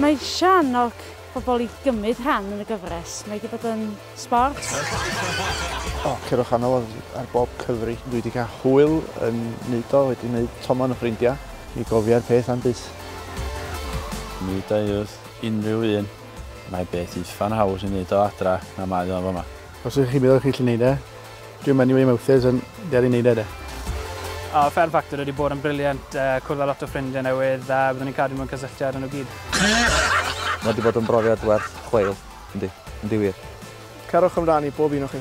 Mae eisiau annog bobl i gymryd rhan yn y gyfres. Mae wedi bod yn sbort. O, cerwch anol ar bob cyfri. Dwi wedi cael hwyl yn neud o, wedi neud toman o ffrindiau. Mi gofia'r peth am byth. Mi dweud unrhyw un, mae beth uffan haws i wneud o adra na mae o fama. Os ydych chi'n meddwl chi'n gallu neud e, dwi'n money where your mouth is and dere i neud e de. O, Fferm Factor wedi bod yn brilliant, cwrdd â lot o ffrindiau newydd a byddwn ni'n cadw mewn cysylltiad yn nhw gyd. Mae wedi bod yn brofiad werth chweil, yndi, yndi wir. Cerwch amdani, bob un o chi.